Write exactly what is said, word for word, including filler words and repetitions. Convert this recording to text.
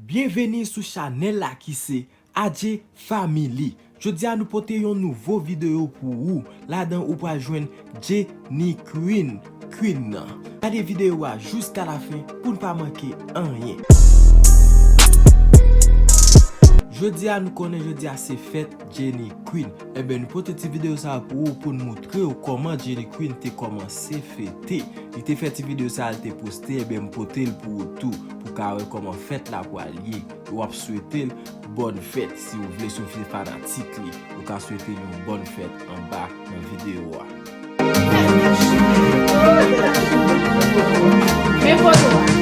Byenveni sou chanèl la ki se Adje Family. Jodi a nou pote yon nouvo videyo pou ou. Ladan ou pral jwenn Jenny Queen. Queen nan. Gade videyo a jiska lafen pou n pa manke anyen. Jodi a nou konnen jodi a se fèt Jenny Queen. Enben nou pote ti videyo sa a pou ou pou n moutre w kòman Jenny Queen te kòmanse fete. Li te fè ti videyo sa a, li te poste, enben m pote l pou ou tou, pou w ka wè kòman fèt la pral ye. W ap swete l bòn fèt si w vle, si w se fanatik li. Ou ka swete l yon bòn fèt anba nan videyo a. Men foto a.